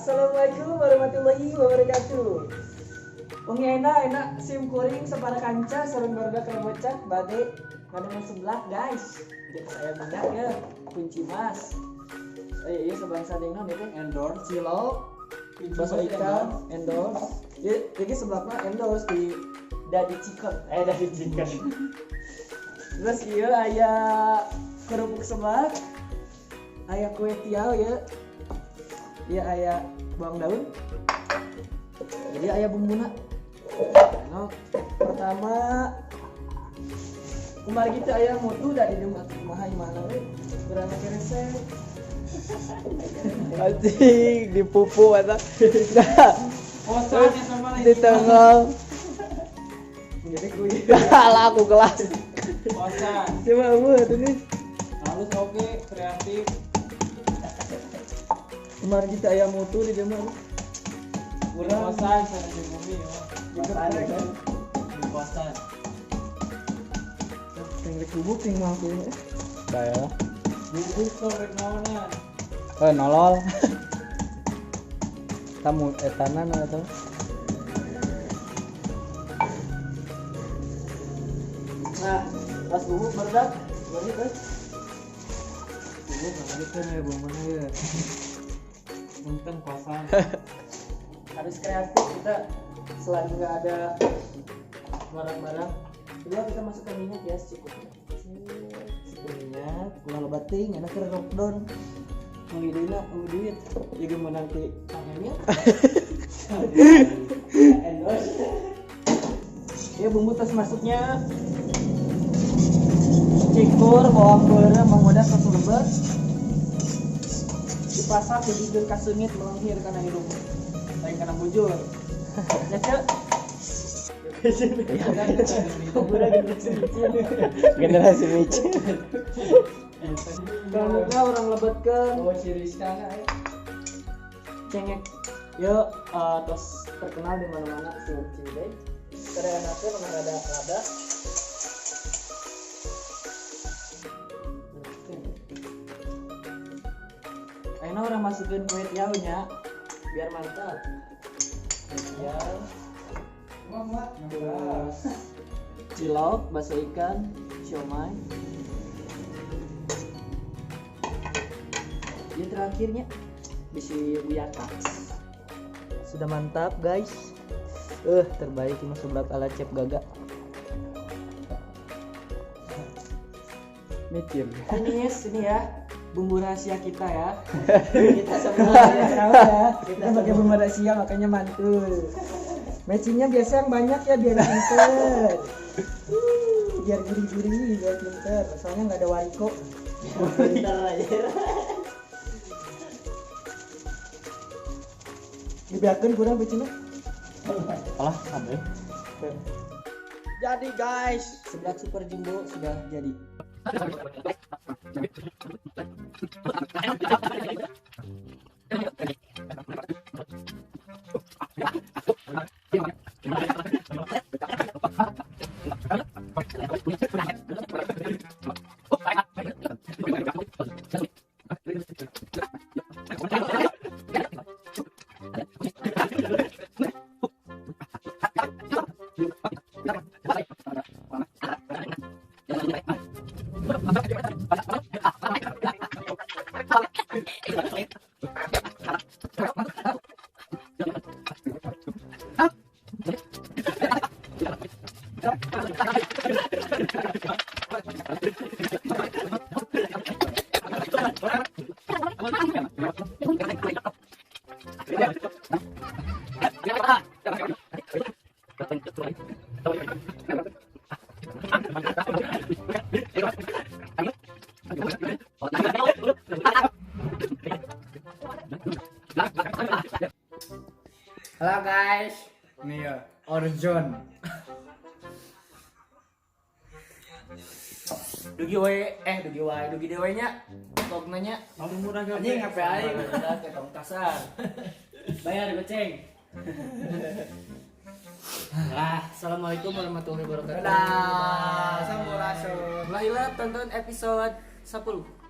Assalamualaikum warahmatullahi wabarakatuh. Wengi enak enak sim kuring sapara kanca sareng barudak bocah bade ngademen seblak, guys. Jadi saya minyak ya, kunci mas. Eh, iya, sebangsa ding naon itu? Endorse. Cilok, bakso ikan, endorse. Ya, jadi seblaknya endorse di Daddy Chicken. Eh, Daddy Chicken. Terus iya aya kerupuk seblak, aya kue tiaw ya. Iya, aya bawang daun. Jadi aya bumbuna. Nah, pertama kemarin kita aya mutu dari rumah kumaha mana we berapa keresek. Anjing dipupu eta. Nah, Kosan ya sama di tengah. Jadi kuy. Lah aku kelas. Kosan. Coba buat ini. Halus, oke, kreatif. Kemarin kita ayam mutu di rumah. Di kosan sana di bumi ya. Di kosan. Di kosan. Ting rek bubuk ting mau kuy. Bae lah. Bubuk tuh rek naonan. Eh, nolol. Tamu etanan atau Nah, pas bubuk berdak, balik guys. Bubuk nggak kan ya bumbunya ya. Punten kosan. Harus kreatif kita selagi nggak ada barang-barang. Kedua kita masukkan minyak ya secukupnya. Secukupnya minyak, ulah loba teuing enak keur lockdown. Meuli deui eueuh duit. Juga menang ti Kang Emil. Endorse. Ya, bumbu tas masuknya cikur, bawang beureum, bawang bodas, satu lebet. Dipasak dijujur ka seungit melenghir kana hidung. Lain kana bujur. Ya, Cek. Generasi micin. Generasi micin. Kalau muka orang lebetkeun Oh, si Rizka na ya. Cengek. Yuk, terus terkenal di mana-mana si Ciwidey. Kada enaknya memang rada rada. Ayeuna orang masukin kue tiaw nya biar mantap. Kue tiaw, terus cilok, bakso ikan, siomay. Ini terakhirnya bisi wiyata. Sudah mantap, guys. Terbaik ini seblak ala Cep Gaga. Micin. Ini ini ya bumbu rahasia kita ya. Kita semua tahu ya. Kita pakai bumbu rahasia makanya mantul. Matchingnya biasa yang banyak ya biar pinter. Biar gurih-gurih, biar pinter. Soalnya nggak ada wariko. Pinter aja. Dibiarkan kurang pecinnya. Alah, sampai. Jadi guys, seblak super jumbo sudah jadi. Halo guys, nih ya, Orjon. Dugi we, eh dugi wae, dugi dewe nya. Vlog nanya. Murah gak? Anjing HP aing. Udah ke tong kasar. Bayar goceng. Nah, assalamualaikum warahmatullahi wabarakatuh. Dadah, sampurasun. Lah, tonton episode 10.